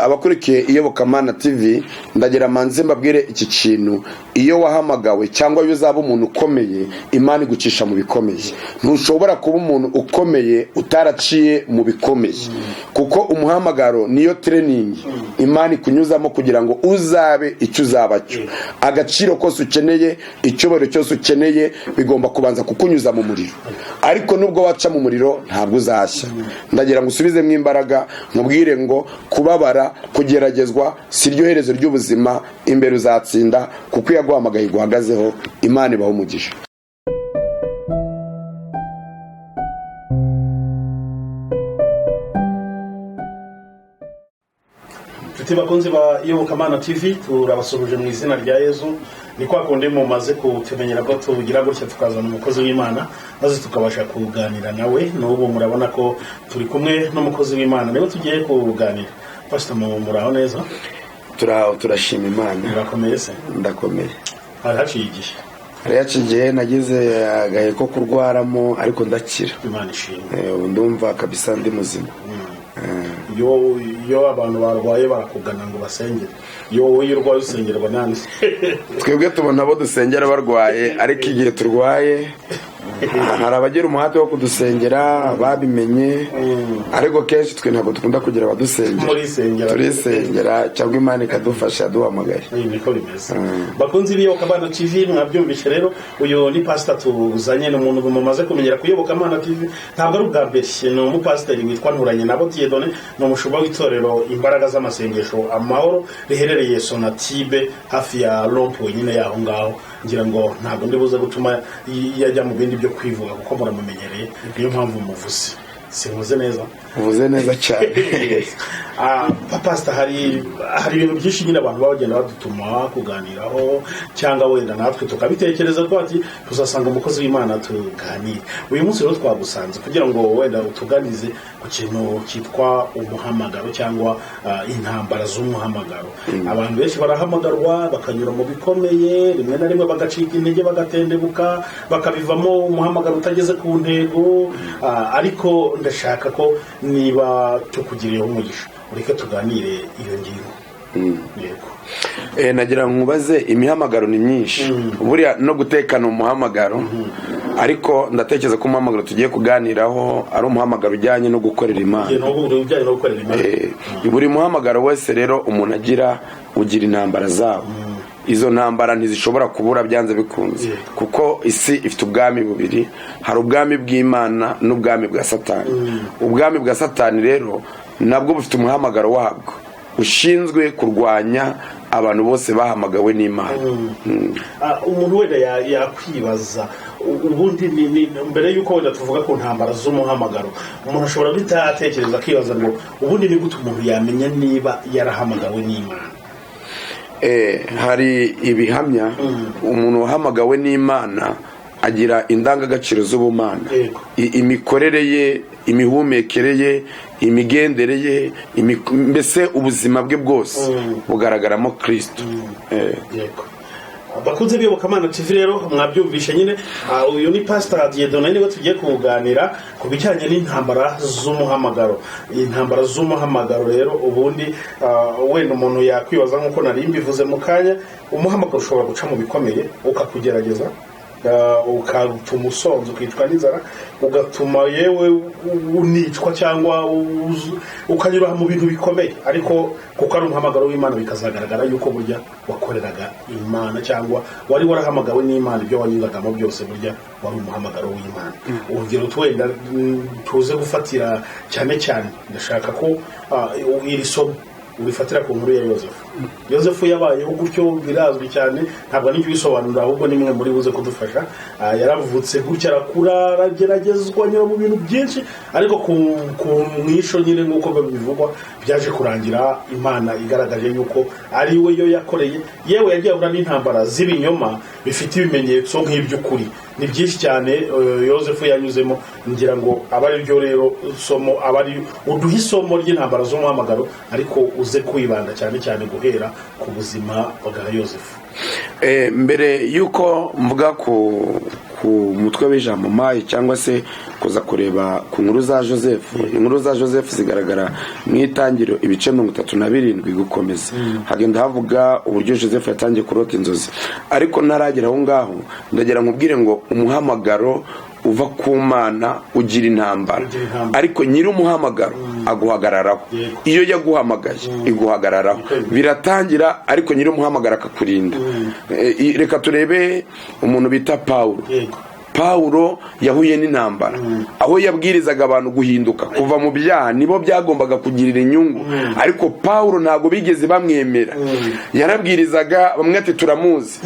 Abakurikiye Iyobokamana TV, ndagira manze mbabwire iki kintu: iyo wahamagawe cyangwa iyo uzaba umuntu ukomeye, Imana igucisha mu bikomeye. Ntushobora kuba umuntu ukomeye utaraciye mu bikomeye, kuko umuhamagaro niyo training Imana ikunyuzamo kugira ngo uzabe icyo uzaba cyo. Agaciro kose ukeneye, icyubahiro cyose ukeneye, bigomba kubanza kukunyuza mu muriro. Ariko nubwo waca mu muriro, ntabwo uzashya. Ndagira ngo usubizemo imbaraga, nkubwire ngo kubabara, kugeragezwa si ryo herezo ry'ubuzima. Imbere uzatsinda, kuko iyo yaguhamagaye iguhagazeho. Imana ibaho umugisha. Inshuti bakunzi ba Iyobokamana TV, turabasuhuje mu izina rya Yezu. Ni kwa kundi mumaze kutumenyera ko tugira gutya tukazana umukozi w'Imana maze tukabasha kuganira nawe. N'ubu murabona ko turi kumwe n'umukozi w'Imana, niwe tugiye kuganira. Pasita, muraho neza? Turaho, turashima Imana. Murakomeye se? Ndakomeye. Hari haciye igihe. Hari haciye igihe, nagize agahe ko kurwaramo ariko ndakira. Imana ishimwe. Ubu ndumva kabisa ndi muzima. Iyo abantu barwaye barakugana ngo basengere. Iyo wowe iyo urwaye usengerwa nande? Twebwe tubona abo dusengera barwaye, ariko igihe turwaye hari abagira umuhate wo kudusengera babimenye, ariko kenshi twe ntabwo dukunda kugira abadusengera. Murisengera. Turisengera cyangwa Imana ikadufasha yaduhamagaye. Niko bimeze. Bakunzi b'Iyobokamana TV, mwabyumvishe rero, uyu ni pasita tuzanye, ni umuntu mumaze kumenyera ku Iyobokamana TV, ntabwo ari ubwa mbere. Ni umupasiteri witwa Nturanye nabo Dieudonné, ni umushumba w'itorero Imbaraga z'Amasengesho Amahoro riherereye Sonatibe, hafi ya rond-point nyine y'aho ngaho. Ngira ngo ntabwo ndi buze gutuma yajya mu bindi byo kwivuga kuko muramumenyereye, niyo mpamvu muvuze. Sinkoze neza? Uvuze neza cyane. Pasita, hari ibintu byinshi nyine abantu baba bagenda badutuma kuganiraho, cyangwa wenda natwe tukabitekereza ko ati tuzasanga umukozi w'Imana tuganire. Uyu munsi rero twagusanze kugira ngo wenda utuganize ku kintu cyitwa umuhamagaro cyangwa intambara z'umuhamagaro. Abantu benshi barahamagarwa bakanyura mu bikomeye, rimwe na rimwe bagacika intege, bagatendebuka, bakabivamo umuhamagaro utageze ku ntego. Ariko ndashaka ko niba tukugiriyeho umugisha, ureke tuganire iyo ngingo. Yego. Nagira ngo nkubaze, imihamagaro ni myinshi buriya, no gutekana umuhamagaro, ariko ndatekereza ko umuhamagaro tugiye kuganiraho ari umuhamagaro ujyanye no gukorera Imana. Igihe n'ubu ujyanye no gukorera Imana. Buri muhamagaro wese rero umuntu agira, ugira intambara zawo. Izo ntambara ntizishobora kubura byanze bikunze, kuko isi ifite ubwami bubiri: hari ubwami bw'Imana n'ubwami bwa Satani. Ubwami bwa Satani rero nabwo bufite umuhamagaro wabwo ushinzwe kurwanya abantu bose bahamagawe n'Imana. Umuntu wenda yakwibaza, ubundi mbere y'uko wenda tuvuga ku ntambara z'umuhamagaro, umuntu ashobora guhita atekereza akibaza ngo ubundi ni gute umuntu yamenya niba yarahamagawe n'Imana? Hari ibihamya. Umuntu wahamagawe n'Imana agira indangagaciro z'ubumana. Imikorere ye, imihumekere ye, imigendere ye, mbese ubuzima bwe bwose bugaragaramo Kristo. Yego. Bakunze b'Iyobokamana TV rero, mwabyumvishe nyine, uyu ni Pasita Dieudonné, niwe tugiye kuganira ku bijyanye n'intambara z'umuhamagaro. Intambara z'umuhamagaro rero ubundi, wenda umuntu yakwibaza, nk'uko nari mbivuze mu kanya, umuhamagaro ushobora guca mu bikomeye ukakugerageza, ukatuma usonza, ukicwa n'inzara, ugatuma yewe unicwa cyangwa ukanyura mu bintu bikomeye, ariko kuko ari umuhamagaro w'Imana bikazagaragara yuko burya wakoreraga Imana cyangwa wari warahamagawe n'Imana, ibyo wanyuragamo byose burya wari umuhamagaro w'Imana. Urugero wenda tuze gufatira cyane cyane, ndashaka ko iri somo ubifatira ku nkuru ya Yosefu. Yosefu yabayeho gutyo, birazwi cyane, ntabwo nijya ubisobanura, ahubwo ni mwe muri buze kudufasha. Yaravutse gutya, arakura, arageragezwa, anyura mu bintu byinshi, ariko ku mwisho nyine nk'uko bivugwa byaje kurangira Imana igaragaje yuko ari we yo yakoreye. Yewe yagiye ahura n'intambara z'ibinyoma bifite ibimenyetso nk'iby'ukuri. Ni byinshi cyane Yosefu yanyuzemo. Ngira ngo aba ari ryo rero somo, aba ari uduha isomo ry'intambara z'umuhamagaro, ariko uze kwibanda cyane cyane guhera ku buzima bwa Yosefu. Mbere y'uko mvuga ku Ku mutwe w'ijambo mayi, cyangwa se kuza kureba ku nkuru za Joseph. Inkuru za Joseph zigaragara mu Itangiro ibice 37 gukomeza. Hagenda havuga uburyo Joseph yatangiye kurota inzozi. Ariko ntaragera aho ngaho, ndagira nkubwire ngo umuhamagaro uva ku Mana ugira intambara, Ugira intambara. ariko nyiri umuhamagaro aguhagararaho. Iyo yaguhamagaye, iguhagararaho. Biratangira, ariko nyiri umuhamagaro akakurinda. Reka turebe umuntu bita Pawulo. Pawulo yahuye n'intambara aho yabwirizaga abantu guhinduka kuva mu byaha, nibo byagombaga kugirira inyungu, ariko Pawulo ntabwo bigeze bamwemera. Yarabwirizaga, bamwe ati: "Turamuzi",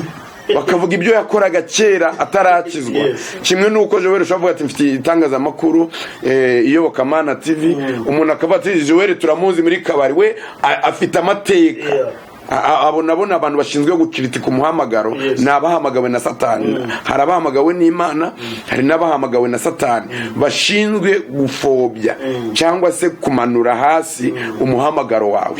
bakavuga ibyo yakoraga kera atarakizwa. Kimwe n'uko Joel ushobora kuvuga ati: "Mfite itangazamakuru, Iyobokamana TV", umuntu akavuga ati: "Joel turamuzi muri kabari we, afite amateka." Abo nabo ni abantu bashinzwe gukiritika umuhamagaro. Ni abahamagawe na Satani. Hari abahamagawe n'Imana, hari n'abahamagawe na Satani bashinzwe gupfobya cyangwa se kumanura hasi umuhamagaro wawe.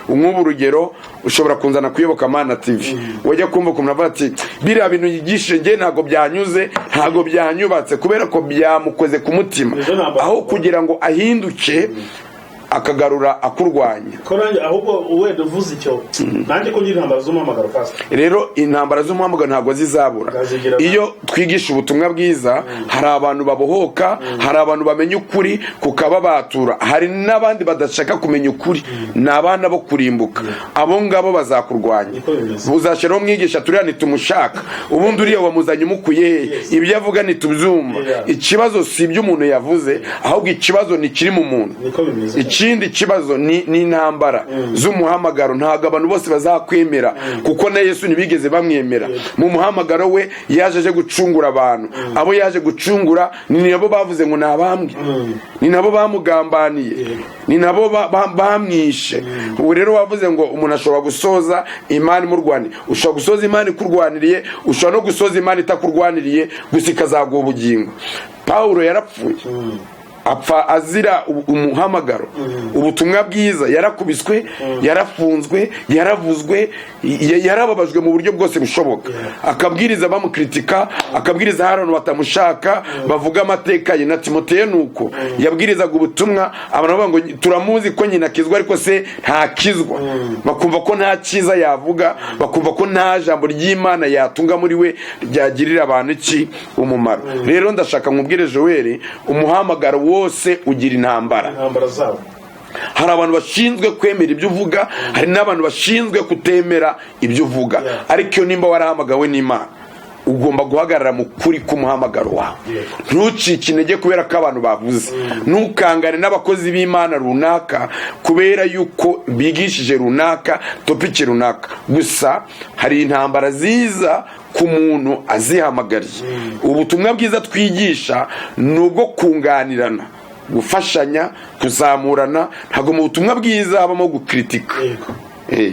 Nk'ubu urugero, ushobora kunzana ku Iyobokamana TV, wajya kumva ukuntu avuga ati: "Biriya bintu yigishije njye ntabwo byanyuze, ntabwo byanyubatse", kubera ko byamukoze ku mutima. Izo ntambara. Aho kugira ngo ahinduke, akagarura akurwanya. Ko nanjye ahubwo wenda uvuze icyo, nanjye ko ngira intambara z'umuhamagaro, pastor. Rero intambara z'umuhamagaro ntabwo zizabura. Ndazigira. Iyo twigisha ubutumwa bwiza, hari abantu babohoka, hari abantu bamenya ukuri kukababatura, hari n'abandi badashaka kumenya ukuri, ni abana bo kurimbuka. Abo ngabo bazakurwanya. Niko bimeze. Uzashyiraho umwigisha, turiya ntitumushaka, ubundi uriya wamuzanye umukuye he? Ibyo avuga ntitubyumva. Ikibazo si ibyo umuntu yavuze, ahubwo ikibazo ni kiri mu muntu. Niko bimeze. Ikindi kibazo ni intambara z'umuhamagaro. Ntabwo abantu bose bazakwemera, kuko na Yesu ntibigeze bamwemera mu muhamagaro we. Yaje aje gucungura abantu. Abo yaje gucungura ni nabo bavuze ngo ni abambwe, ni nabo bamugambaniye, ni nabo bamwishe. Ubu rero wavuze ngo umuntu ashobora gusoza Imana imurwaniye. Ushobora gusoza Imana ikurwaniriye, ushobora no gusoza Imana itakurwaniriye, gusa ikazaguha ubugingo. Pawulo yarapfuye, apfa azira umuhamagaro, ubutumwa bwiza. Yarakubiswe, yarafunzwe, yaravuzwe, yarababajwe mu buryo bwose bushoboka. Akabwiriza bamukritika, akabwiriza hari abantu batamushaka, bavuga amateka ye. Na Timoteyo nuko yabwirizaga ubutumwa, abantu bavuga ngo: "Turamuzi ko nyina akizwa, ariko se ntakizwa." Bakumva ko nta cyiza yavuga, bakumva ko nta jambo ry'Imana yatunga muri we ryagirira abantu iki umumaro. Rero ndashaka nkubwire Joel, umuhamagaro wose ugira intambara. Intambara zabo. Hari abantu bashinzwe kwemera ibyo uvuga, hari n'abantu bashinzwe kutemera ibyo uvuga. Ariko iyo nimba warahamagawe n'Imana, ugomba guhagarara mu kuri k'umuhamagaro wawe. Ntucike intege kubera ko abantu bavuze, ntukangane n'abakozi b'Imana runaka kubera yuko bigishije runaka, topic runaka. Gusa hari intambara ziza ku muntu azihamagariye. Ubutumwa bwiza twigisha ni ubwo kunganirana, gufashanya, kuzamurana. Ntabwo mu butumwa bwiza habamo gukritika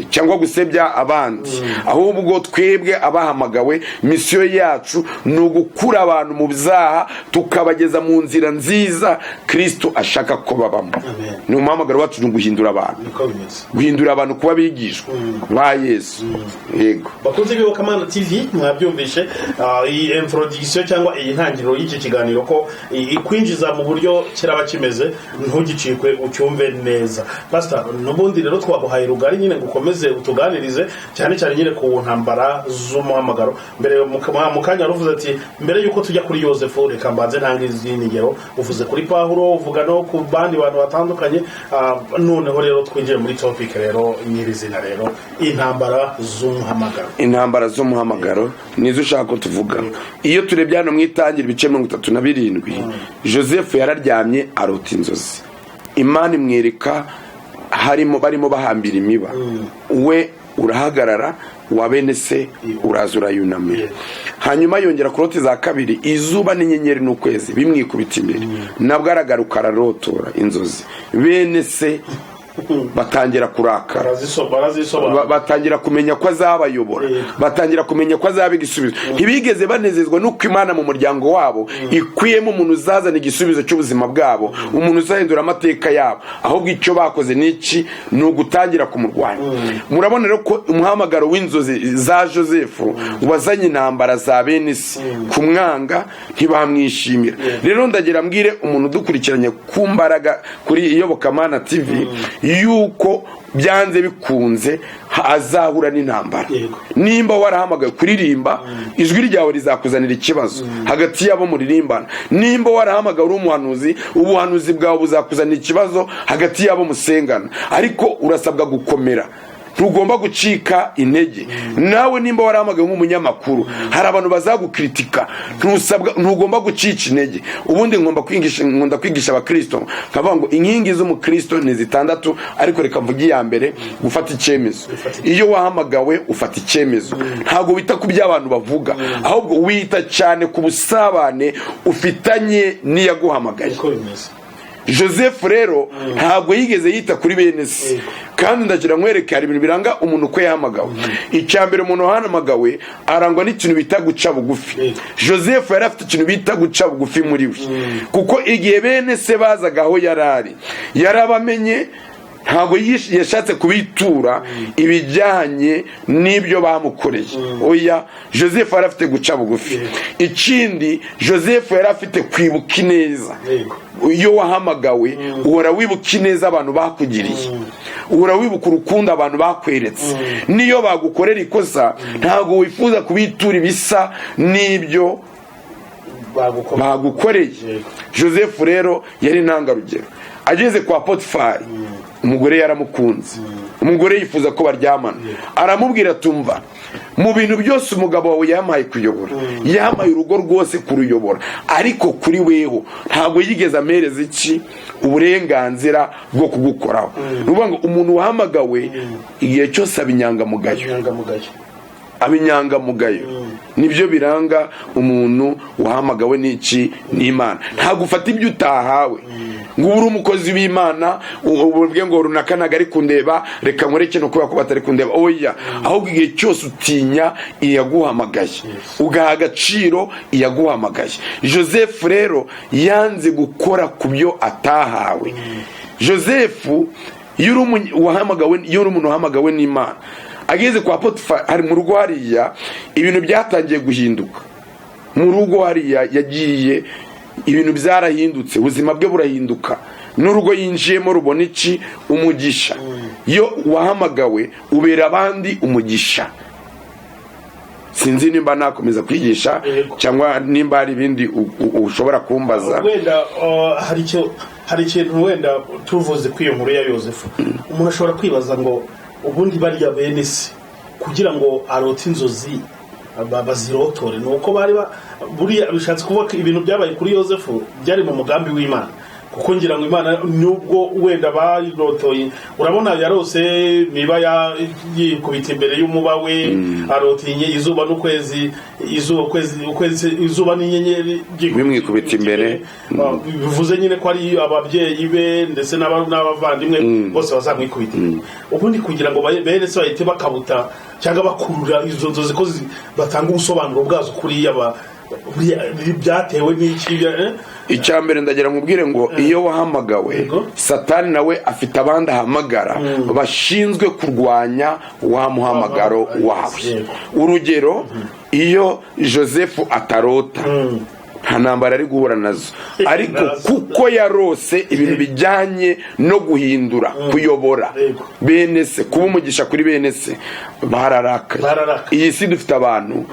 cyangwa gusebya abandi. Ahubwo twebwe abahamagawe, misiyo yacu ni ugukura abantu mu byaha, tukabageza mu nzira nziza Kristo ashaka ko babamo. Amen. Ni umuhamagaro wacu, ni uguhindura abantu, Niko bimeze. guhindura abantu kuba abigishwa ba Yesu. Yego. Bakunze b'Iyobokamana TV, mwabyumvishe, iyi introduction cyangwa iyi ntangiriro y'iki kiganiro ko ikwinjiza mu buryo kiraba kimeze, ntugicikwe, ucyumve neza. Pastor, n'ubundi rero twaguhaye rugari nyine ngo ukomeze utuganirize cyane cyane nyine ku ntambara z'umuhamagaro. Mbere mu kanya wari uvuze ati: "Mbere y'uko tujya kuri Yosefu, reka mbanze ntange izindi ngero." Uvuze kuri Pawulo, uvuga no ku bandi bantu batandukanye. Noneho rero twinjiye muri topic rero nyirizina rero, intambara z'umuhamagaro. Intambara z'umuhamagaro nizo ushaka ko tuvuga. Iyo turebye hano mu Itangira ibice 37, Joseph yararyamye, arota inzozi. Imana imwereka harimo barimo bahambira imiba, we urahagarara, wa bene se uraza urayunamira. Hanyuma yongera kurota za kabiri, izuba n'inyenyeri n'ukwezi bimwikubita imbere. Nabwo aragaruka, ararotora inzozi, bene se Batangira kurakara. Barazisobanura. Batangira kumenya ko azabayobora, batangira kumenya ko azaba igisubizo. Ntibigeze banezezwa n'uko Imana mu muryango wabo ikuyemo umuntu uzazana igisubizo cy'ubuzima bwabo, umuntu uzahindura amateka yabo. Ahubwo icyo bakoze ni iki? Ni ugutangira kumurwanya. Murabona rero ko umuhamagaro w'inzozi za Joseph wazanye intambara za bene se, kumwanga, ntibamwishimira. Rero ndagira mbwire umuntu udukurikiranye ku mbaraga kuri Iyobokamana TV yuko byanze bikunze azahura n'intambara. Nimba warahamagaye kuririmba, ijwi ryawe rizakuzanira ikibazo hagati y'abo muririmbana. Nimba warahamagaye uri umuhanuzi, ubuhanuzi bwawe buzakuzanira ikibazo hagati y'abo musengana. Ariko urasabwa gukomera, ntugomba gucika intege. Nawe nimba warahamagaye nk'umunyamakuru, hari abantu bazagukritika, ntusabwa, ntugomba gucika intege. Ubundi ngomba kwigisha, nkunda kwigisha abakristo nkavuga ngo inkingi z'umukristo ni zitandatu, ariko reka mvuge iya mbere: gufata icyemezo. Iyo wahamagawe ufata icyemezo, ntabwo wita ku byo abantu bavuga, ahubwo wita cyane ku busabane ufitanye n'iyaguhamagaye. Niko bimeze. Joseph rero ntabwo yigeze yita kuri bene se. Kandi ndagira nkwereke, hari ibintu biranga umuntu uko yahamagawe. Icya mbere, umuntu wahamagawe arangwa n'ikintu bita guca bugufi. Joseph yari afite ikintu bita guca bugufi muri we, kuko igihe bene se bazaga aho yari ari, yarabamenye, ntabwo yashatse kubitura ibijyanye n'ibyo bamukoreye. Oya, Joseph yari afite guca bugufi. Ikindi, Joseph yari afite kwibuka ineza. Iyo wahamagawe uhora wibuka ineza abantu bakugiriye, uhora wibuka urukundo abantu bakweretse. Niyo bagukorera ikosa, ntabwo wifuza kubitura ibisa n'ibyo bagukoreye. Joseph rero yari intangarugero. Ageze kwa Potifari, umugore yaramukunze, umugore yifuza ko baryamana. Aramubwira: "Tumva, mu bintu byose umugabo wawe yampaye kuyobora, yampaye urugo rwose kuruyobora, ariko kuri weho ntabwo yigeze amereza iki? Uburenganzira bwo kugukoraho." Ni ukuvuga ngo umuntu wahamagawe igihe cyose aba inyangamugayo. Inyangamugayo. Aba inyangamugayo, nibyo biranga umuntu wahamagawe n'iki? N'Imana. Ntabwo ufata ibyo utahawe ngo ube uri umukozi w'Imana uvuge ngo runaka ntabwo ari kundeba, reka nkore kino kubera ko batari kundeba. Oya, ahubwo igihe cyose utinya iyaguhamagaye, ugaha agaciro iyaguhamagaye. Joseph rero yanze gukora ku byo atahawe. Joseph, iyo uri wahamagawe, iyo uri umuntu wahamagawe n'Imana, ageze kwa Potifa, hari mu rugo hariya, ibintu byatangiye guhinduka mu rugo hariya yagiye. Ibintu byarahindutse, ubuzima bwe burahinduka, n'urugo yinjiyemo rubona iki? Umugisha. Iyo wahamagawe ubera abandi umugisha. Sinzi nimba nakomeza kwigisha cyangwa nimba hari ibindi ushobora kumbaza. Wenda hari ikintu wenda tuvuze kuri iyo nkuru ya Yosefu, umuntu ashobora kwibaza ngo ubundi bariya bene se kugira ngo arote inzozi bazirotore, ni uko bari buriya bishatse kuvuga ko ibintu byabaye kuri Yosefu byari mu mugambi w'Imana, kuko ngira ngo Imana, nubwo wenda barotoye, urabona yarose niba yikubita imbere y'umuba we, arota izuba n'ukwezi, izuba, ukwezi, izuba n'inyenyeri Bimwikubita imbere. Bivuze nyine ko ari ababyeyi be ndetse n'abavandimwe bose bazamwikubita imbere. Ubundi kugira ngo bene se bahite bakabuta cyangwa bakurura izo nzozi ko batanga ubusobanuro bwazo kuriya buriya byatewe n'iki, eh? Icya mbere, ndagira nkubwire ngo iyo wahamagawe, Satani nawe afite abandi ahamagara bashinzwe kurwanya wa muhamagaro wawe. Urugero, iyo Joseph atarota, nta ntambara ari guhura nazo, ariko Nazo. kuko yarose ibintu bijyanye no guhindura, kuyobora bene se, kuba umugisha kuri bene se, bararakaye. Bararakaye. Iyi si dufite abantu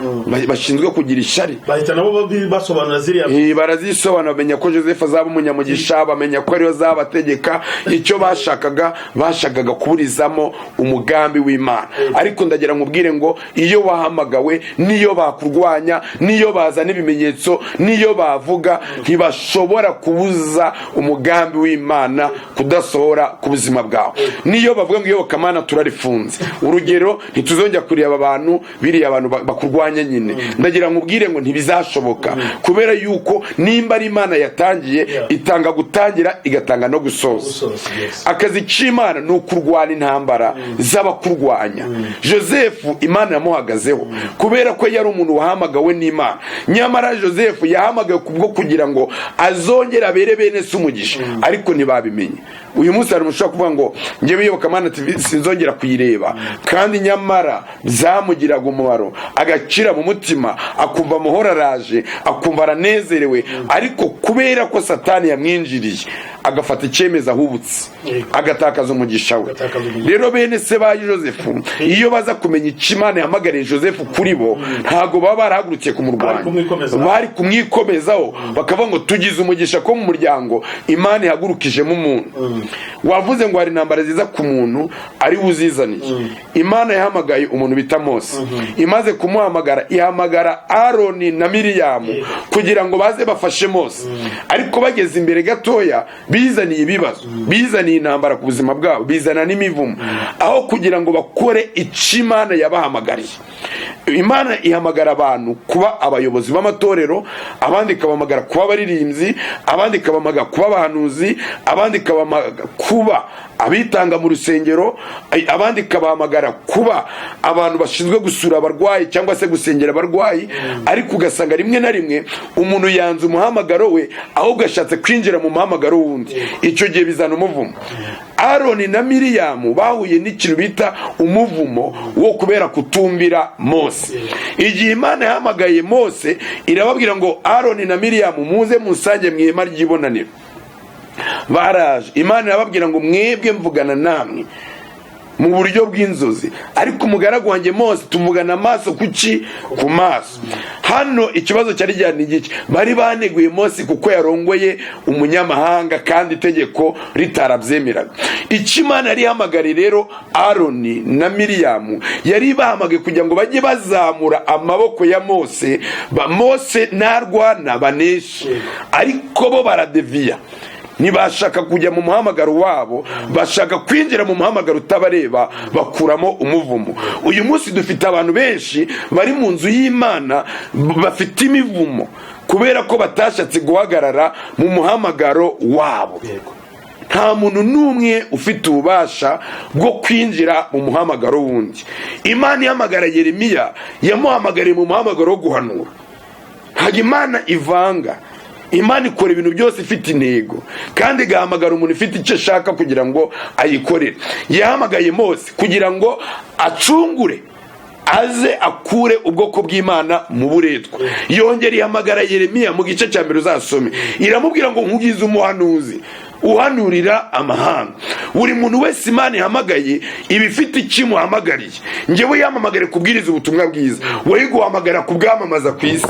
bashinzwe kugira ishyari. Bahita nabo basobanura ziriya Barazisobanura, bamenya ko Joseph azaba umunyamugisha, bamenya ko ariyo azabategeka. Icyo bashakaga, bashakaga kuburizamo umugambi w'Imana. Ariko ndagira nkubwire ngo iyo wahamagawe, niyo bakurwanya, niyo bazana ibimenyetso, niyo Niyo bavuga ntibashobora kubuza umugambi w'Imana kudasohora ku buzima bwawe. Niyo bavuga ngo iyobokamana turarifunze, urugero ntituzongera kureba abantu biriya abantu bakurwanya nyine, ndagira ngo ubwire ngo ntibizashoboka, kubera yuko nimba ari Imana yatangiye, itanga gutangira igatanga no gusoza. Gusoza, yes. Akazi k'Imana ni ukurwana intambara z'abakurwanya. Joseph Imana yamuhagazeho kubera ko yari umuntu wahamagawe n'Imana. Nyamara Joseph yahamagawe kubwo kugira ngo azongere abere bene se umugisha, ariko ntibabimenye. Uyu munsi hari umuntu ushobora kuvuga ngo njyewe Iyobokamana TV sinzongera kuyireba, kandi nyamara byamugiraga umumaro, agacira mu mutima, akumva amahoro araje, akumva aranezerewe, ariko kubera ko Satani yamwinjiriye agafata icyemezo ahubutse, agatakaza umugisha we. Agatakaza umugisha. Rero bene se ba Joseph iyo baza kumenya icyo Imana yahamagariye Joseph kuri bo, ntabwo baba barahagurukiye kumurwanya, Bari kumwikomezaho. bari kumwikomezaho, bakavuga ngo tugize umugisha ko mu muryango Imana ihagurukijemo umuntu. Wavuze ngo hari intambara ziza ku muntu ari we uzizaniye. Imana yahamagaye umuntu bita Mose, imaze kumuhamagara ihamagara Aroni na Miriyamu kugira ngo baze bafashe Mose, ariko bageze imbere gatoya bizaniye ibibazo, bizaniye intambara ku buzima bwabo, bizana n'imivumo, aho kugira ngo bakore icyo Imana yabahamagariye. Imana ihamagara abantu kuba abayobozi b'amatorero, abandi ikabahamagara kuba abaririmbyi, abandi ikabahamagara kuba abahanuzi, abandi ikabahamagara kuba abitanga mu rusengero, abandi ikabahamagara kuba abantu bashinzwe gusura abarwayi cyangwa se gusengera abarwayi. Ariko ugasanga rimwe na rimwe umuntu yanze umuhamagaro we, ahubwo ashatse kwinjira mu muhamagaro wundi. Icyo gihe bizana umuvumo. Aroni na Miriyamu bahuye n'ikintu bita umuvumo wo kubera kutumvira Mose. Igihe Imana yahamagaye Mose irababwira ngo Aroni na Miriyamu muze musange mu ihema ry'ibonaniro. Baraje, Imana irababwira ngo mwebwe mvugana namwe mu buryo bw'inzozi, ariko umugaragu wanjye Mose tuvugana amaso kuki ku maso. Hano ikibazo cyari gihari igice bari baneguye Mose kuko yarongoye umunyamahanga kandi itegeko ritarabyemeraga. Icyo Imana yari ihamagariye rero Aroni na Miriyamu, yari ibahamagaye kugira ngo bajye bazamura amaboko ya Mose, Mose narwana baneshe, ariko bo baradeviya, ntibashaka kujya mu muhamagaro wabo, bashaka kwinjira mu muhamagaro utabareba, bakuramo umuvumo. Uyu munsi dufite abantu benshi bari mu nzu y'Imana bafite imivumo kubera ko batashatse guhagarara mu muhamagaro wabo. Nta muntu n'umwe ufite ububasha bwo kwinjira mu muhamagaro wundi. Imana ihamagara Yeremiya yamuhamagariye mu muhamagaro wo guhanura. Ntabwo Imana ivanga, Imana ikora ibintu byose ifite intego, kandi igahamagara umuntu ufite icyo ashaka kugira ngo ayikorere. Yahamagaye Mose kugira ngo acungure, aze akure ubwoko bw'Imana mu buretwa. Yongera ihamagara Yeremiya mu gice cya mbere uzasome, iramubwira ngo nkugize umuhanuzi uhanurira amahanga. Buri muntu wese Imana ihamagaye iba ifite icyo imuhamagariye. Njyewe yampamagare kubwiriza ubutumwa bwiza, wowe iguhamagara kubwamamaza ku isi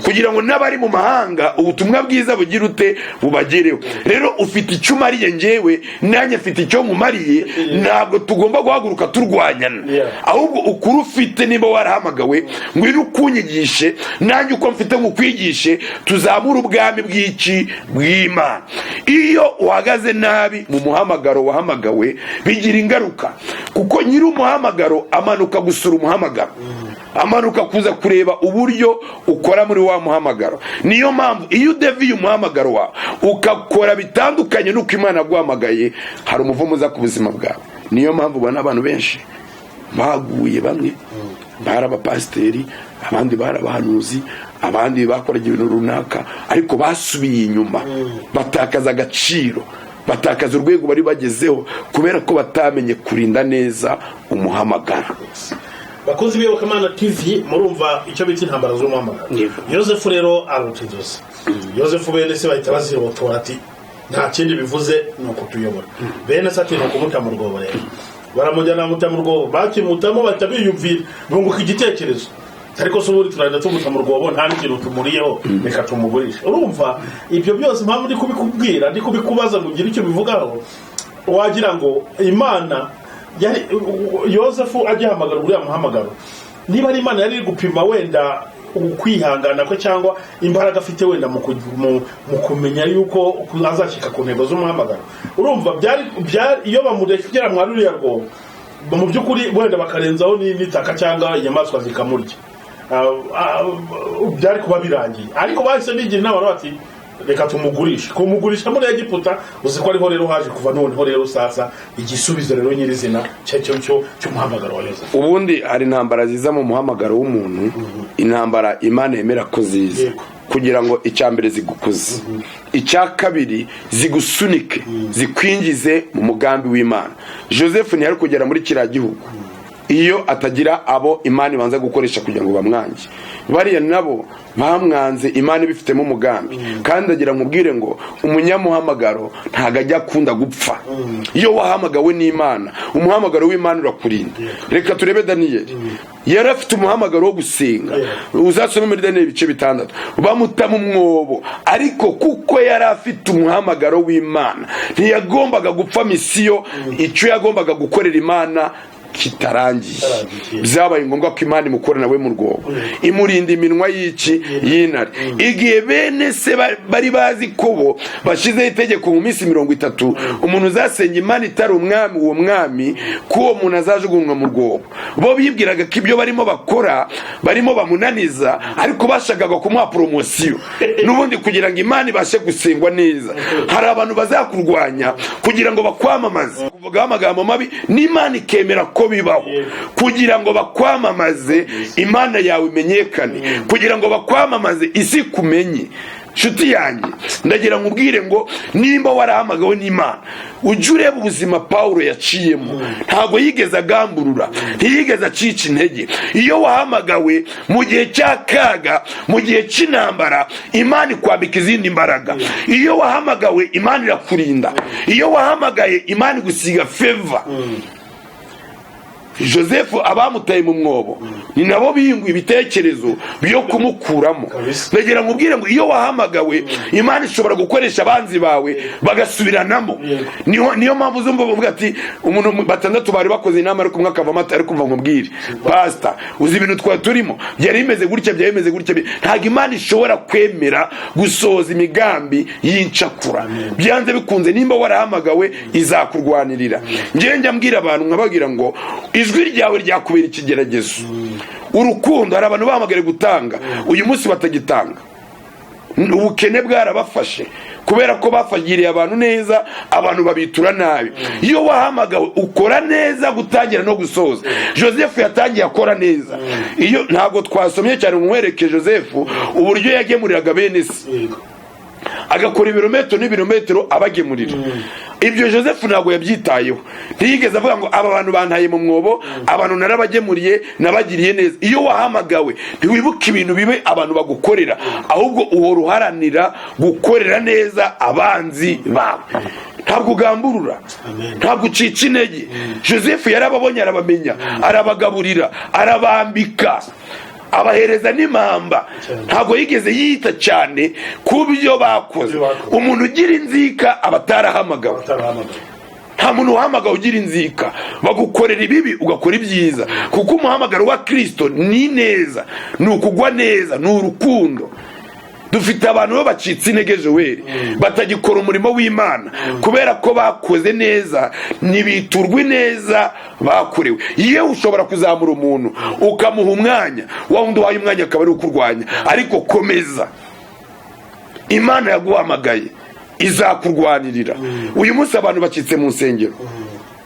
kugira ngo n'abari mu mahanga ubutumwa bwiza bugira ute bubagereho. Rero ufite icyo umariye njyewe, nanjye mfite icyo nkumariye. Ntabwo tugomba guhaguruka turwanyana, ahubwo ukuri ufite niba warahamagawe ngwino ukunyigishe, nanjye uko mfite nkukwigishe, tuzamure ubwami bw'iki bw'Imana. Iyo uhagaze nabi mu muhamagaro wahamagawe bigira ingaruka, kuko nyiri umuhamagaro amanuka gusura umuhamagaro, amanuka kuza kureba uburyo ukora muri wa muhamagaro. Niyo mpamvu iyo udeviye umuhamagaro wawe ukakora bitandukanye n'uko Imana yaguhamagaye, hari umuvumo uza ku buzima bwawe. Niyo mpamvu ubona abantu benshi baguye, bamwe bari abapasiteri, abandi bari abahanuzi, abandi bakoraga ibintu runaka, ariko basubiye inyuma, batakaza agaciro, batakaza urwego bari bagezeho kubera ko batamenye kurinda neza umuhamagaro. Bakunzi b'Iyobokamana TV, murumva icyo bita intambara z'umuhamagaro. Yosefu rero arota inzozi. Yosefu bene se bahita bazirotora, ati nta kindi bivuze ni ukutuyobora. Bene se ati ni ukumuta mu rwobo. Rero baramujyana bamuta mu rwobo, bakimutamo bahita biyumvira, bunguka igitekerezo, ariko se ubundi turagenda tumuta mu rwobo nta n'ikintu tumuriyeho, reka tumugurishe. Urumva ibyo byose impamvu ndi kubikubwira, ndi kubikubaza ngo ugire icyo ubivugaho, wagira ngo Imana yari Yosefu agihamagara uriya muhamagaro, niba ari Imana yari iri gupima wenda Ukwihangana kwe cyangwa imbaraga afite wenda mu kumenya yuko azashyika ku ntego z'umuhamagaro. Urumva byari iyo bamurekera mwa ruriya rwobo, mu by'ukuri wenda bakarenzaho n'itaka cyangwa inyamaswa zikamurya, byari kuba birangiye. Ariko bahise bigira inama bati: "Reka tumugurishe." Kumugurisha muri Egiputa, uzi ko ariho rero haje kuva noneho rero sasa igisubizo rero nyirizina cyo cy'umuhamagaro wa Yozefu. Ubundi hari intambara ziza mu muhamagaro w'umuntu, intambara Imana yemera ko ziza kugira ngo icya mbere zigukuze, icya kabiri zigusunike, zikwinjize mu mugambi w'Imana. Joseph ntiyari kugera muri kiriya gihugu iyo atagira abo Imana ibanza gukoresha kugira ngo bamwange. Bariya nabo bamwanze Imana ibifitemo umugambi. Kandi ndagira nkubwire ngo umunyamuhamagaro ntabwo ajya akunda gupfa. Iyo wahamagawe n'Imana, umuhamagaro w'Imana urakurinda. Reka turebe Daniyeli. Yari afite umuhamagaro wo gusenga. Uzasome muri Daniyeli ibice 6, bamuta mu mwobo, ariko kuko yari afite umuhamagaro w'Imana ntiyagombaga gupfa mission, icyo yagombaga gukorera Imana kitarangiye. Kitarangiye. Byabaye ngombwa ko Imana imukora nawe mu rwobo, imurinda iminwa y'iki? Y'intare. Igihe bene se bari bazi ko bo bashyizeho itegeko mu minsi 30, umuntu uzasenga Imana itari umwami, uwo mwami, ko uwo muntu azajugunywa mu rwobo, bo bibwiraga ko ibyo barimo bakora barimo bamunaniza, ariko bashakaga kumuha promotion n'ubundi kugira ngo Imana ibashe gusengwa neza. Hari abantu bazakurwanya kugira ngo bakwamamaze, kuvugaho amagambo mabi, n'Imana ikemera ko bibaho kugira ngo bakwamamaze, Imana yawe imenyekane, kugira ngo bakwamamaze, isi ikumenye. Nshuti yanjye, ndagira ngo ubwire ngo nimba warahamagawe n'Imana, ujye ureba ubuzima Pawulo yaciyemo. Ntabwo yigeze agamburura, ntiyigeze acica intege. Iyo wahamagawe mu gihe cy'akaga, mu gihe cy'intambara, Imana ikwambika izindi mbaraga. Iyo wahamagawe, Imana irakurinda. Iyo wahamagaye, Imana igusiga favor. Joseph abamutaye mu mwobo ni nabo binguye ibitekerezo byo kumukuramo. Ndagira ngo ubwire ngo iyo wahamagawe, Imana ishobora gukoresha abanzi bawe bagasubiranamo. Niyo mpamvu uzumva bavuga ati umuntu batandatu bari bakoze inama, ariko umwe akavamo ati: "Ariko umva nkubwire, pasita, uzi ibintu twari turimo byari bimeze gutya, byari bimeze gutya." Ntabwo Imana ishobora kwemera gusohoza imigambi y'incakura. Byanze bikunze, nimba warahamagawe, izakurwanirira. Njyewe njya mbwira abantu, nkababwira ngo ijwi ryawe ryakubera ikigeragezo. Urukundo, hari abantu bahamagare gutanga, uyu munsi batagitanga, ubukene bwarabafashe kubera ko bafagiriye abantu neza, abantu babitura nabi. Iyo wahamagawe ukora neza gutangira no gusoza. Joseph yatangiye akora neza. Iyo ntabwo twasomye cyane, umwereke Joseph uburyo yagemuriraga bene se, agakora ibirometero n'ibirometero abagemurira. Ibyo Joseph ntabwo yabyitayeho, ntiyigeze avuga ngo aba bantu bantaye mu mwobo, abantu narabagemuriye, nabagiriye neza. Iyo wahamagawe ntiwibuke ibintu bibe abantu bagukorera, ahubwo uhora uharanira gukorera neza abanzi bawe. Ntabwo ugamburura, ntabwo ucica intege. Joseph yarababonye, arabamenya, arabagaburira, arabambika, abahereza n'impamba. Ntabwo yigeze yita cyane ku byo bakoze. Umuntu ugira inzika aba atarahamagawe. Nta muntu uhamagawe ugira inzika. Bagukorera ibibi, ugakora ibyiza, kuko umuhamagaro wa Kirisito ni neza, ni ukugwa neza, ni urukundo. Dufite abantu bo bacitse intege, Joel, batagikora umurimo w'Imana kubera ko bakoze neza ntibiturwe neza bakorewe. Yewe, ushobora kuzamura umuntu ukamuha umwanya, wa wundi uhaye umwanya akaba ari ukurwanya, ariko komeza. Imana yaguhamagaye izakurwanirira. Uyu munsi abantu bacitse mu nsengero.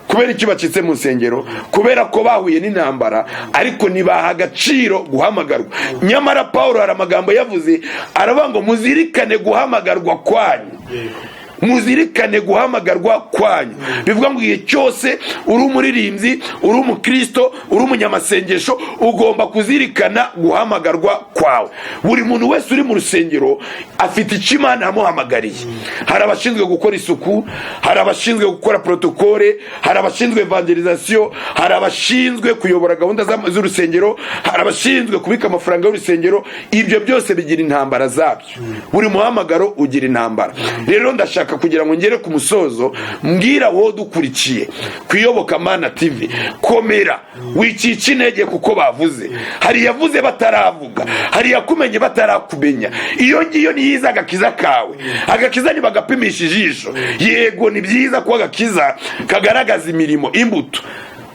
Kubera iki bacitse mu nsengero? Kubera ko bahuye n'intambara, ariko ntibaha agaciro guhamagarwa. Nyamara Paul hari amagambo yavuze, aravuga ngo muzirikane guhamagarwa kwanyu, muzirikane guhamagarwa kwanyu. Bivuga ngo igihe cyose uri umuririmbyi, uri umukristo, uri umunyamasengesho, ugomba kuzirikana guhamagarwa kwawe. Buri muntu wese uri mu rusengero afite icyo Imana yamuhamagariye. Hari abashinzwe gukora isuku, hari abashinzwe gukora protocole, hari abashinzwe évangélisation, hari abashinzwe kuyobora gahunda z'urusengero, hari abashinzwe kubika amafaranga y'urusengero. Ibyo byose bigira intambara zabyo. Buri muhamagaro ugira intambara. Rero ndashaka Ndashaka kugira ngo ngere ku musozo, mbwira wowe dukurikiye ku Iyobokamana TV: komera, wicika intege kuko bavuze. Hari yavuze bataravuga, hari yakumenye batarakumenya. Iyo ngiyo niyiza agakiza kawe. Agakiza ntibagapimisha ijisho. Yego, ni byiza ko agakiza kagaragaza imirimo, imbuto,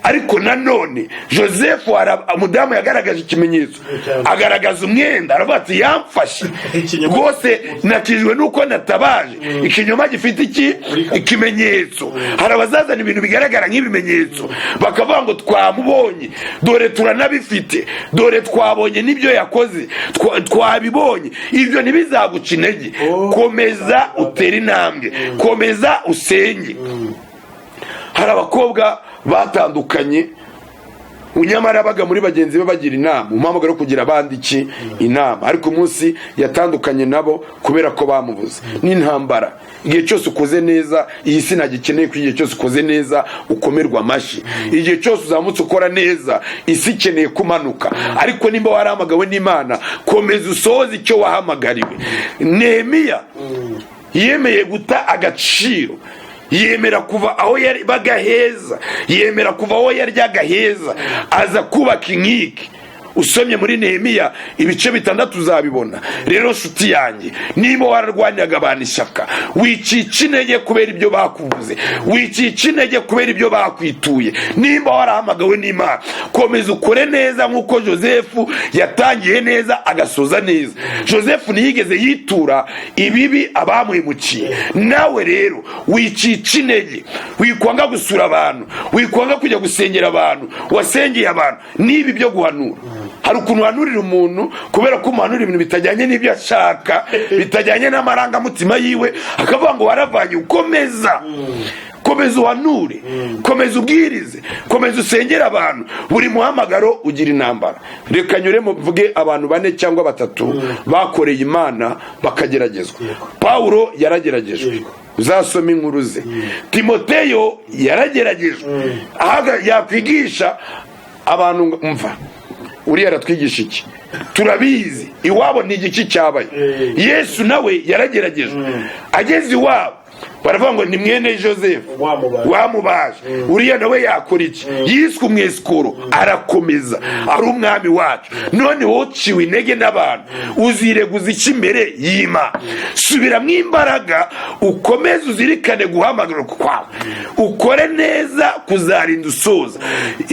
ariko nanone Joseph, umudamu yagaragaje ikimenyetso, agaragaza umwenda, aravuga ati: "Yamfashe rwose, nakijwe nuko natabaje." Ikinyoma gifite iki ikimenyetso. Hari abazazana ibintu bigaragara nk'ibimenyetso, bakavuga ngo: "Twamubonye, dore turanabifite, dore twabonye n'ibyo yakoze, twabibonye." Ibyo ntibizaguca intege. Komeza utere intambwe, komeza usenge. Hari abakobwa batandukanye, nyamara baga muri bagenzi be bagira inama, umuhamagaro wo kugira abandi iki inama, ariko umunsi yatandukanye nabo kubera ko bamubuze. N'intambara, igihe cyose ukoze neza, iyi si ntabwo ikeneye ko igihe cyose ukoze neza ukomerwa amashyi. Igihe cyose uzamutse ukora neza, isi ikeneye kumanuka. Ariko nimba warahamagawe n'Imana, komeza usohoze icyo wahamagariwe. Nehemiya yemeye guta agaciro, yemera kuva aho yabaga heza, yemera kuva aho yaryaga heza, aza kubaka inkike. Usomye muri Nehemiya ibice 6 uzabibona. Rero nshuti yanjye, niba wararwanyaga abantu ishyaka, wicika intege kubera ibyo bakuvuze, wicika intege kubera ibyo bakwituye. Nimba warahamagawe n'Imana, komeza ukore neza nk'uko Joseph yatangiye neza agasoza neza. Joseph ntiyigeze yitura ibibi abamuhemukiye. Nawe rero wicika intege, wikwanga gusura abantu, wikwanga kujya gusengera abantu wasengeye abantu. Niba ibyo guhanura, hari ukuntu uhanurira umuntu, kubera ko umuhanurira ibintu bitajyanye n'ibyo ashaka, bitajyanye n'amarangamutima yiwe, akavuga ngo waravanye. Ukomeza, komeza uhanure, komeza ubwirize, komeza usengere abantu. Buri muhamagaro ugira intambara. Reka nyure mvuge abantu bane cyangwa batatu bakoreye Imana bakageragezwa. Pawulo yarageragejwe, uzasoma inkuru ze. Timoteyo yarageragejwe, yakwigisha abantu ngo: "Mva, uriya aratwigisha iki? Turabizi, iwabo ni igiki cyabaye?" Yesu nawe yarageragejwe. Ageze iwabo baravuga ngo ni mwene Joseph Wamubaje. wamubaje, uriya nawe yakora iki? Yiswe umwesikoro, arakomeza ari umwami wacu. None wowe uciwe intege n'abantu, uzireguza iki imbere y'Imana? Subiramo imbaraga, ukomeze uzirikane guhamagarwa kwawe, ukore neza kuzarinda usoza.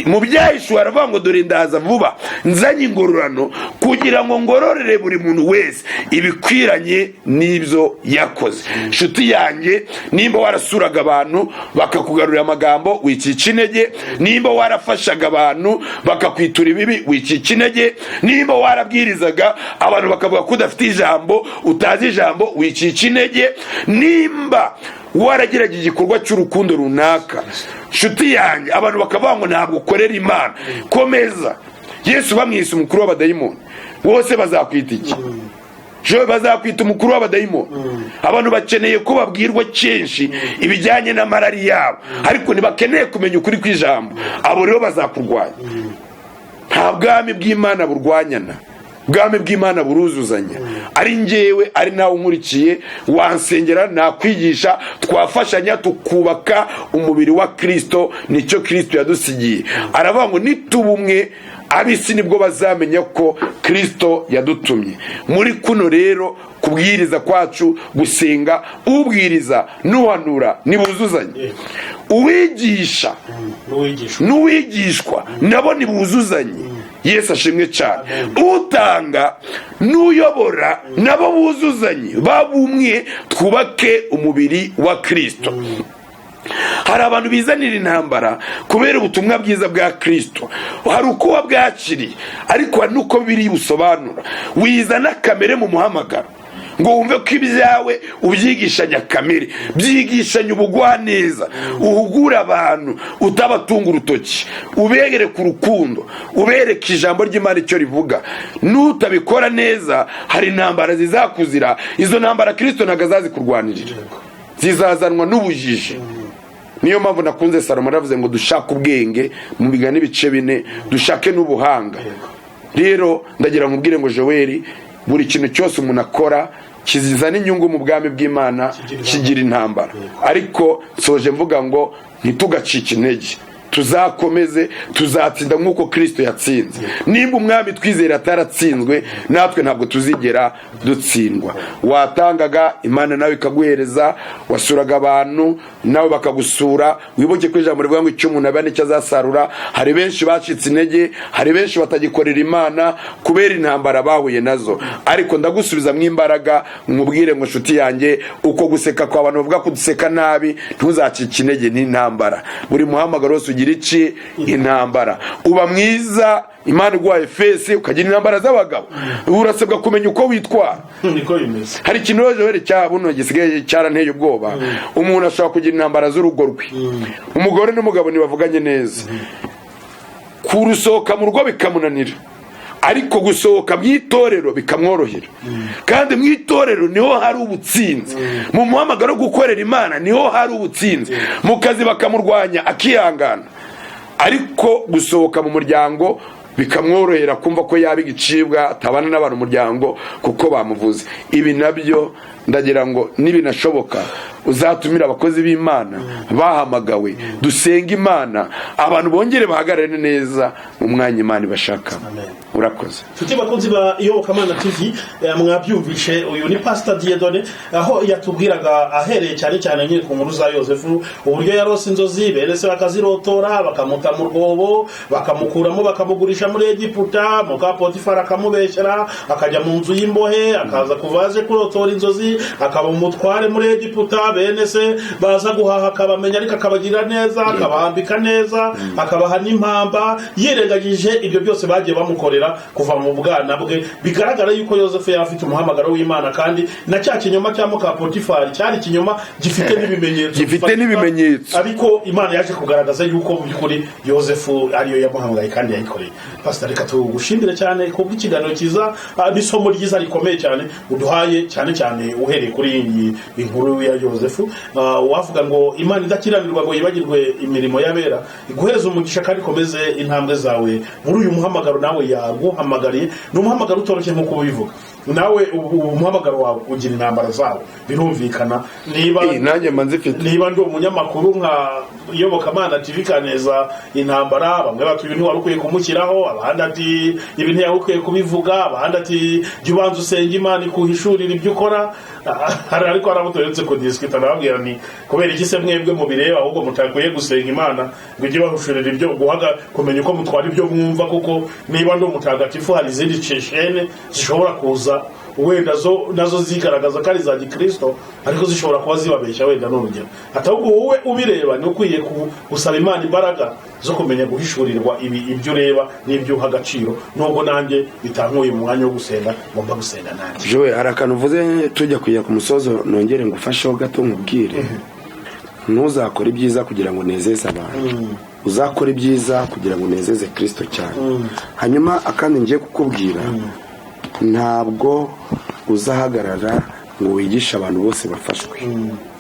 Mu Byahishuwe aravuga ngo: "Dore ndaza vuba, nzanye ingororano kugira ngo ngororere buri muntu wese ibikwiranye n'ibyo yakoze." Nshuti yanjye, nimba warasuraga abantu bakakugarurira amagambo, wicika intege. Nimba warafashaga abantu bakakwitura ibibi, wicika intege. Nimba warabwirizaga abantu bakavuga ko udafite ijambo, utazi ijambo, wicika intege. Nimba waragerageje igikorwa cy'urukundo runaka, nshuti yanjye, abantu bakavuga ngo ntabwo ukorera Imana, komeza. Yesu bamwise umukuru w'abadayimoni, bose bazakwita iki? Jo, bazakwita umukuru w'abadayimoni. Abantu bakeneye ko babwirwa kenshi ibijyanye n'amarari yabo, ariko ntibakeneye kumenya ukuri kw'ijambo. Abo rero bazakurwanya. Nta bwami bw'Imana burwanyana, ubwami bw'Imana buruzuzanya. Ari njyewe, ari nawe unkurikiye, wansengera, nakwigisha, twafashanya tukubaka umubiri wa Kirisito. Nicyo Kirisito yadusigiye. Aravuga ngo: "Nituba umwe, ab'isi nibwo bazamenya ko Kirisito yadutumye." Muri kuno rero kubwiriza kwacu, gusenga, ubwiriza n'uhanura ntibuzuzanye, uwigisha n'uwigishwa n'uwigishwa nabo ntibuzuzanye. Yesu ashimwe cyane. Utanga n'uyobora nabo buzuzanye, baba umwe, twubake umubiri wa Kirisito. Hari abantu bizanira intambara kubera ubutumwa bwiza bwa Kirisito. Hari uko wabwakiriye, ariko hari n'uko biri busobanura. Wizana kamere mu muhamagaro ngo wumve ko ibyawe ubyigishanya kamere. Byigishanya ubugwaneza, uhugure abantu utabatunga urutoki, ubereke urukundo, ubereke ijambo ry'Imana icyo rivuga. Nutabikora neza, hari intambara zizakuzira. Izo ntambara Kirisito ntabwo azazikurwanirira, zizazanwa n'ubujiji. Niyo mpamvu nakunze Salomo, yaravuze ngo dushake ubwenge mu migani ibice 4, dushake n'ubuhanga. Rero ndagira nkubwire ngo Joel, buri kintu cyose umuntu akora kizana inyungu mu bwami bw'Imana kigira intambara. Ariko nsoje mvuga ngo ntitugacike intege, tuzakomeze, tuzatsinda nk'uko Kirisito yatsinze. Nimba umwami twizera ataratsinzwe, natwe ntabwo tuzigera dutsindwa. Watangaga, Imana nawe ikaguhereza. Wasuraga abantu, nawe bakagusura. Wibuke ko ijambo rivuga ngo icyo umuntu aba nicyo azasarura. Hari benshi bacitse intege, hari benshi batagikorera Imana kubera intambara bahuye nazo. Ariko ndagusubiza mu imbaraga, nkubwire ngo nshuti yanjye, uko guseka kwa abantu bavuga ko duseka nabi, ntuzacike intege n'intambara. Buri muhamagaro wose ugira iki? Intambara. Uba mwiza, Imana iguhaye face, ukagira intambara z'abagabo. Urasabwa kumenya uko witwara. Niko bimeze. Hari ikintu rero cya buno gisigaye cyaranteye ubwoba. Umuntu ashobora kugira intambara z'urugo rwe, umugore n'umugabo ntibavuganye neza, kurusohoka mu rugo bikamunanira, ariko gusohoka mu itorero bikamworohera. Kandi mu itorero niho hari ubutsinzi, mu muhamagaro wo gukorera Imana niho hari ubutsinzi. Mu kazi bakamurwanya akihangana, ariko gusohoka mu muryango bikamworohera, kumva ko yaba igicibwa, atabana n'abantu umuryango kuko bamuvuze. Ibi nabyo ndagira ngo nibinashoboka uzatumire abakozi b'Imana bahamagawe, dusenga Imana, abantu bongere bahagarare neza mu mwanya Imana ibashaka. Urakoze. Nshuti bakunzi ba Iyobokamana TV, mwabyumvishe, uyu ni Pastor Dieudonné, aho yatubwiraga ahereye cyane cyane nyine ku nkuru za Yosefu, uburyo yarose inzozi, bene se bakazirotora, bakamuta mu rwobo, bakamukuramo, bakamugurisha muri Egiputa, muka Potifari akamubeshyera, akajya mu nzu y'imbohe, akaza kuva aje kurotora inzozi, akaba umutware muri Egiputa. Bene se baza guhaha akabamenya, ariko akabagirira neza, akabambika neza, akabaha n'impamba, yirengagije ibyo byose bagiye bamukorera kuva mu bwana bwe. Bigaragara yuko Yosefu yari afite umuhamagaro w'Imana, kandi na cya kinyoma cya muka Potifari cyari ikinyoma gifite n'ibimenyetso. Gifite n'ibimenyetso. Ariko Imana yaje kugaragaza yuko mu by'ukuri Yosefu ariyo yamuhamagaye kandi yayikoreye. Pastor, reka tugushimire cyane kubw'ikiganiro cyiza, n'isomo ryiza rikomeye cyane uduhaye, cyane cyane uhereye kuri iyi inkuru ya Yosefu. Wavuga ngo Imana idakiranirwa ngo yibagirwe imirimo y'abera iguhereze umugisha, kandi ikomeze intambwe zawe muri uyu muhamagaro nawe yaguhamagariye. Ni umuhamagaro utoroshye nk'uko ubivuga nawe, umuhamagaro wawe ugira intambara zawo, birumvikana. Niba Nanjye mba nzifite. Niba ndi umunyamakuru nka Iyobokamana TV, kaneza intambara, bamwe bati ibi ntiwari ukwiye kumushyiraho, abandi ati ibi ntiyari ukwiye kubivuga, abandi ati jya ubanza usenge Imana ikuhishurira ibyo ukora. Ariko hari abo tuherutse kudisikita, nababwira ni kubera iki se mwebwe mubireba, ahubwo mutakwiye gusenga Imana ngo ijye ibahishurira ibyo guhaga, kumenya uko mutwara ibyo mwumva? Kuko niba ndi umutagatifu, hari izindi chaîne zishobora kuza wenda zo nazo zigaragaza ko ari za gikristo, ariko zishobora kuba zibabeshya, wenda ni urugero. Ati ahubwo wowe ubireba ni ukwiye gusaba Imana imbaraga zo kumenya guhishurirwa ibi, ibyo ureba n'ibyo uha agaciro, nubwo nanjye bitankuye mu mwanya wo gusenga, ngomba gusenga nanjye. Jowe, hari akantu uvuze tujya kujya ku musozo, nongere ngufasheho gato nkubwire: ntuzakore ibyiza kugira ngo unezeze abantu, uzakore ibyiza kugira ngo unezeze Kirisito cyane. Hanyuma akandi ngiye kukubwira, ntabwo uzahagarara ngo wigishe abantu bose bafashwe.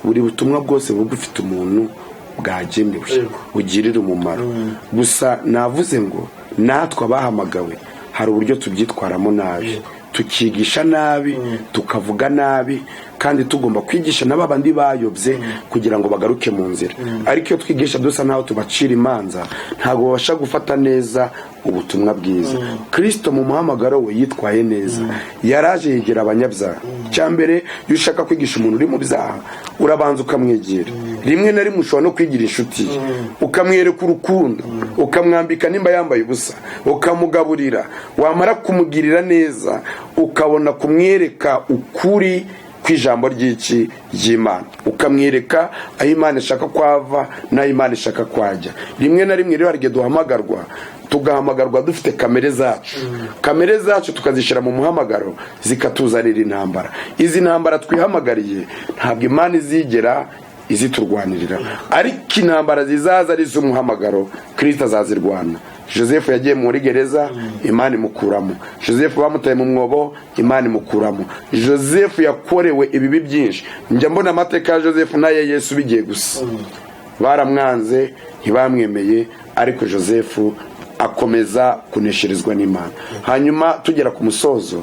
Buri butumwa bwose buba bufite umuntu bwagenewe, bugirira umumaro. Gusa navuze ngo natwe abahamagawe hari uburyo tubyitwaramo nabi, tukigisha nabi, tukavuga nabi, kandi tugomba kwigisha na babandi bayobye kugira ngo bagaruke mu nzira. Ariko iyo twigisha dusa naho tubacira imanza, ntabwo babasha gufata neza ubutumwa bwiza. Kirisito mu muhamagaro we yitwaye neza, yaraje yegera abanyabyaha. Icya mbere, iyo ushaka kwigisha umuntu uri mu byaha, urabanza ukamwegera. Rimwe na rimwe ushobora no kwigira inshuti ye, ukamwereka urukundo, ukamwambika nimba yambaye ubusa, ukamugaburira. Wamara kumugirira neza, ukabona kumwereka ukuri kw'ijambo ry'iki ry'Imana, ukamwereka aho Imana ishaka ko ava n'aho Imana ishaka ko ajya. Rimwe na rimwe rero hari igihe duhamagarwa, tugahamagarwa dufite kamere zacu, kamere zacu tukazishyira mu muhamagaro, zikatuzanira intambara. Izi ntambara twihamagariye ntabwo Imana izigera iziturwanirira, ariko intambara zizaza ari iz'umuhamagaro, Kirisito azazirwana. Joseph yagiye muri gereza, Imana imukuramo. Joseph bamutaye mu mwobo, Imana imukuramo. Joseph yakorewe ibibi byinshi. Njya mbona amateka ya Joseph n'aya Yesu bigiye gusa. Baramwanze, ntibamwemeye, ariko Joseph Akomeza kunesherezwa n'Imana. Hanyuma tugera ku musozo,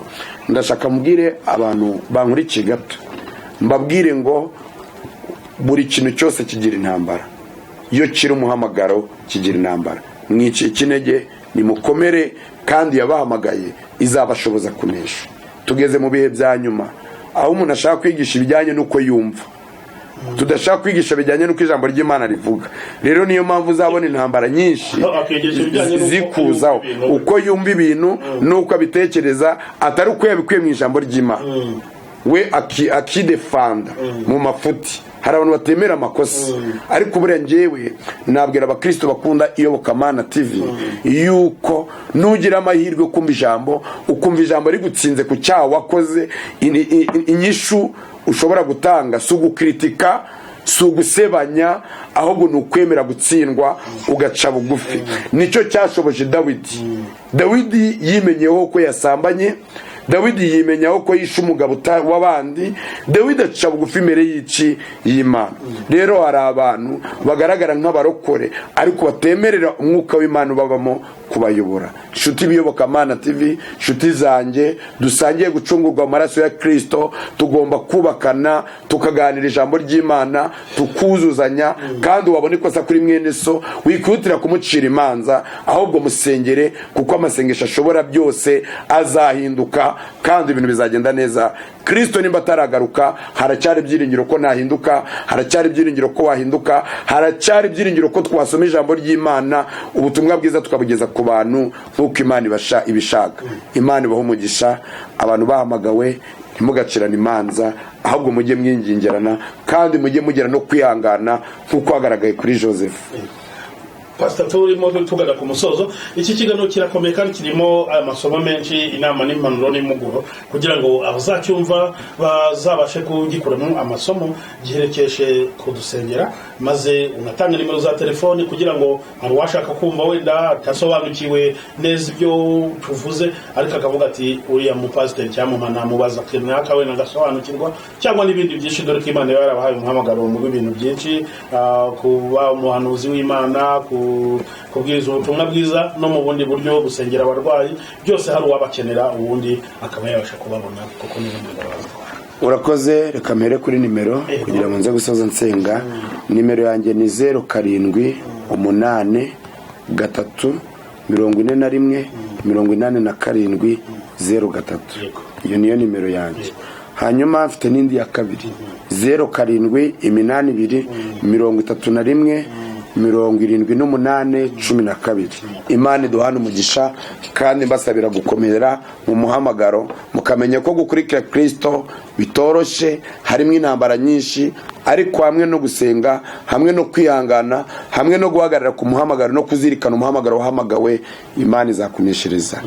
ndashaka mbwire abantu bankurikiye gato, mbabwire ngo buri kintu cyose kigira intambara. Iyo kiri umuhamagaro kigira intambara. Mwicike intege, nimukomere, kandi yabahamagaye izabashoboza kunesha. Tugeze mu bihe bya nyuma aho umuntu ashaka kwigisha ibijyanye n'uko yumva, tudashaka kwigisha bijyanye n'uko ijambo ry'Imana rivuga. Rero niyo mpamvu uzabona intambara nyinshi Akigisha ibijyanye n'uko zikuzaho, yumva ibintu. Uko yumva ibintu n'uko abitekereza, atari uko yabikuye mu ijambo ry'Imana. We akidefanda mu mafuti. Hari abantu batemera amakosa, ariko buriya njyewe nabwira abakristo bakunda Iyobokamana TV yuko nugira amahirwe ukumva ijambo, ukumva ijambo rigutsinze ku cyaha wakoze, inyishu ushobora gutanga si ugukritika, si ugusebanya, ahubwo ni ukwemera gutsindwa ugaca bugufi. Nicyo cyashoboje Dawidi. Dawidi yimenyeho ko yasambanye, Dawidi yimenyaho ko yishe umugabo w'abandi. Dawidi aca bugufi imbere y'ici y'Imana. Rero hari abantu bagaragara nk'abarokore ariko batemerera umwuka w'Imana ubabamo kubayobora. Inshuti b'Iyobokamana TV, inshuti zanjye dusangiye gucungurwa mu maraso ya Kirisito, tugomba kubakana, tukaganira ijambo ry'Imana, tukuzuzanya. Kandi wabona ikosa kuri mwene so, wikihutira kumucira imanza, ahubwo musengere, kuko amasengesho ashobora byose. Azahinduka kandi ibintu bizagenda neza. Kirisito nimba ataragaruka, haracyari ibyiringiro ko nahinduka, haracyari ibyiringiro ko wahinduka, haracyari ibyiringiro ko twasoma ijambo ry'Imana, ubutumwa bwiza tukabugeza ku bantu nk'uko Imana ibishaka. Imana ibaha umugisha. Abantu bahamagawe, ntimugacirane imanza, ahubwo mujye mwingingirana, kandi mujye mugira no kwihangana nk'uko hagaragaye kuri Joseph. Pasita, turimo tugana ku musozo. Iki kiganiro kirakomeye kandi kirimo amasomo menshi, inama n'impanuro n'impuguro, kugira ngo abazacyumva bazabashe kugikuramo amasomo. Giherekeshe kudusengera, maze unatange nimero za telefoni, kugira ngo hari uwashaka kumva wenda atasobanukiwe neza ibyo tuvuze, ariko akavuga ati uriya mupasiteri cyangwa namubaza runaka wenda agasobanukirwa, cyangwa n'ibindi byinshi, dore ko Imana iba yarabahaye umuhamagaro mu bintu byinshi, kuba umuhanuzi w'Imana, kubwiriza ubutumwa bwiza, no mu bundi buryo gusengera abarwayi, byose hari uwabakenera, ubundi akaba yabasha kubabona, kuko nizo nimero bazitwara. Urakoze. Reka mpere kuri nimero kugira ngo nze gusoza nsenga. Nimero yanjye ni 0783 41 87 03. Iyo niyo nimero yanjye. Hanyuma mfite n'indi ya kabiri, 0782 31 78 12. Imana iduhana umugisha, kandi mbasabira gukomera mu muhamagaro, mukamenya ko gukurikira Kirisito bitoroshye, harimo intambara nyinshi, ariko hamwe no gusenga, hamwe no kwihangana, hamwe no guhagarara ku muhamagaro no kuzirikana umuhamagaro wahamagawe, Imana izakuneshereza.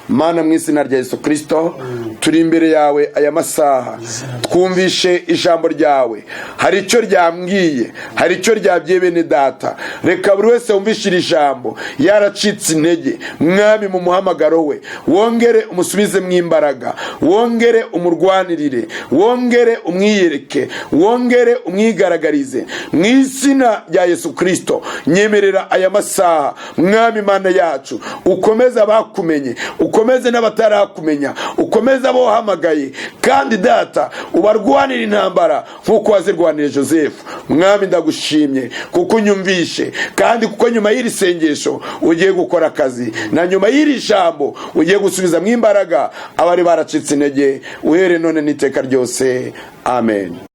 Mana, mu izina rya Yesu Kirisito, turi imbere yawe aya masaha. Twumvishe ijambo ryawe, hari icyo ryambwiye, hari icyo ryabwiye bene data. Reka buri wese wumvishe iri jambo yaracitse intege, Mwami, mu muhamagaro we, wongere umusubize mu imbaraga, wongere umurwanirire, wongere umwiyereke, wongere umwigaragarize mu izina rya Yesu Kirisito. Nyemerera aya masaha, Mwami Mana yacu, ukomeze abakumenye, ukomeze n'abatarakumenya, ukomeze abo wahamagaye, kandi Data ubarwanire intambara nk'uko wazirwanire Joseph. Mwami, ndagushimye kuko unyumvishe, kandi kuko nyuma y'iri sengesho ugiye gukora akazi, na nyuma y'iri jambo ugiye gusubiza mu imbaraga abari baracitse intege, uhere none n'iteka ryose. Amen.